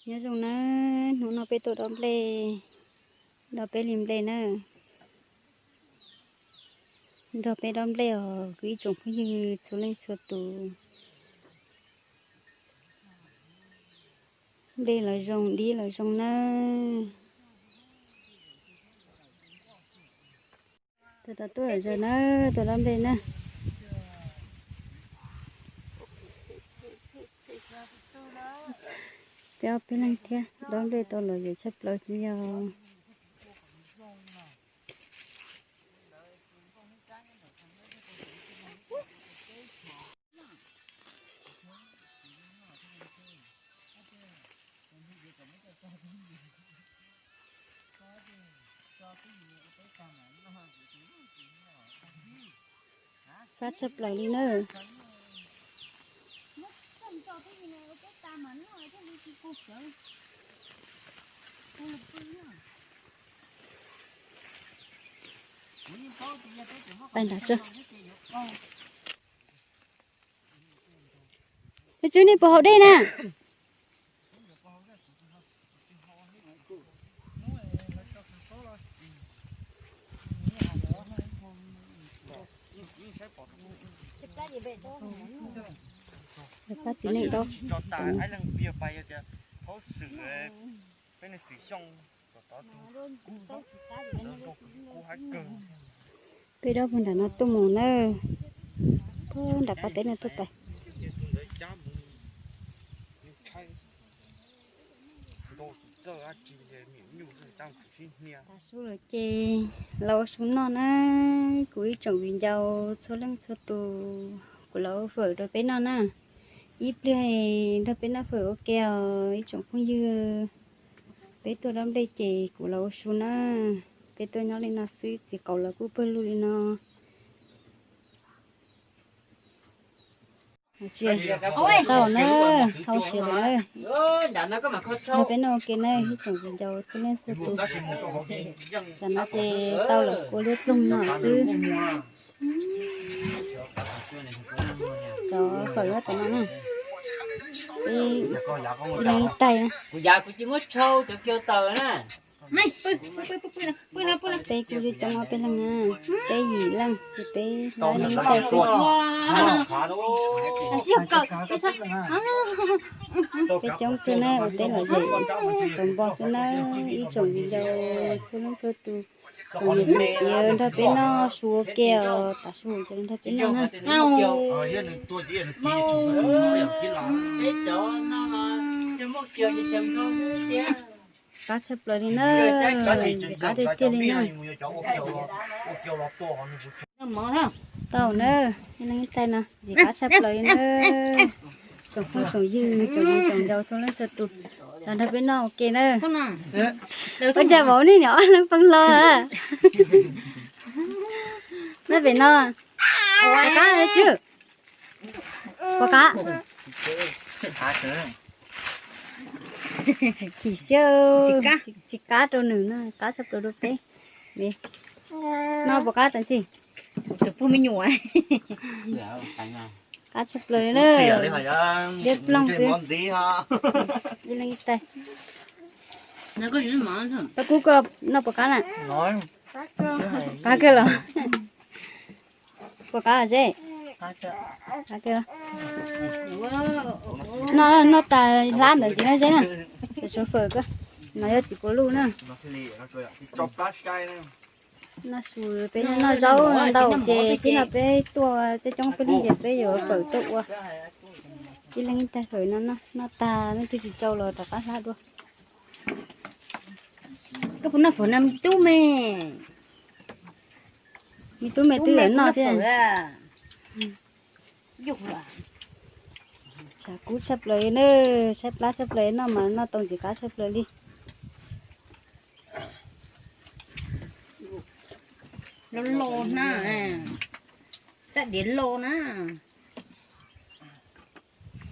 Nyob zoo nawb, hnub no peb tuaj dob nplej, dob peb li nplej na. Nrog peb dob nplej os kuv ib tsoom phooj ywg txhua leej txhua tus. Nplej los zoo, dib los zoo nawb. Tuaj tau tuaj zog na, tuaj dob nplej na. Peb ob peb leeg thiab dob nplej tau los zem tshaj plaws li yog. Qab tshaj plaws li na. Pais nram tso. Tus tswv, nej puas haus dej na? Pab txiv neej dob. Peb dob puag nram no tuaj mus na. Puag nram qab teb no tuaj pais. Tav su lawm ces los ua su noj na. Kuv ib tsoom viv ncaus txhua leej txhua tus, kuv los ua fawm rau peb noj na. Ib pliag nrog peb noj fawm ua ke os ib tsoom phooj ywg. Peb tuaj dob nplej ces kuv los ua su na. Peb tuaj nyob li no xwb, txiv qaub los kuj pawg lug li no. Tau na, tau siav lawm na. Nrog peb noj ua ke na ib tsoom viv ncaus txhua leej txhua tus. Tam no ces tau lawm, kua liab ploog no xwb. Cov fawm tam no na, ib leeg ib tais na. Peb kuj coob ob peb leeg na, peb yim leej ces peb hlab ib tais xwb. Peb coob kawg na, ua teb lom zem, xauv npo xwb na, ib tsoom viv ncaus txhua leej txhua tus. Tsoom niam tsoom txiv nrog peb noj su ua ke os, tav su ces nrog peb noj na. Qab tshaj plaws li na, ntxim qab tiag tiag li na. Tau na, ib leeg ib tais no ntxim qab tshaj plaws li na. Tsoom phooj tsoom ywg, tsoom viv tsoom ncaus txhua leej txhua tus, los nrog peb noj ua ke na. Ua cas vauv nej niam ob leeg poob hlo? Nyob pem no, pom qab tsis? Pom qab? Chim siab, tsis qab rau nws no, qab tshaj plaws rau peb. No pom qab tam sim. Tus pug me nyuam. Qab tshaj plaws li na. Liab ploog xwb. Ib leeg ib tais. Pab kub, koj noj pom qab na? Qab kawg los? Pom qab Zeb? Qab kawg. Noj, noj tas hlab ntawd ntxiv na Zeb na. Tshuav fawm koj, no yog txiv puav luj na. Noj su, peb noj zaub ntau ces tib no peb tuaj tej coob peb leeg ces peb yuav fawm tuaj ua. Ib leeg ib tais fawm no, noj tag leej twg tsis tsau los rov qab hlab dua. Koj puas noj fawm no me tub me? Me tub me twb noj thiab. Tshav kub tshaj plaws li na, tshaib plab tshaj plaws li, noj mas noj tau ntxim qab tshaj plaws li. Loj loj na, rab diav loj na.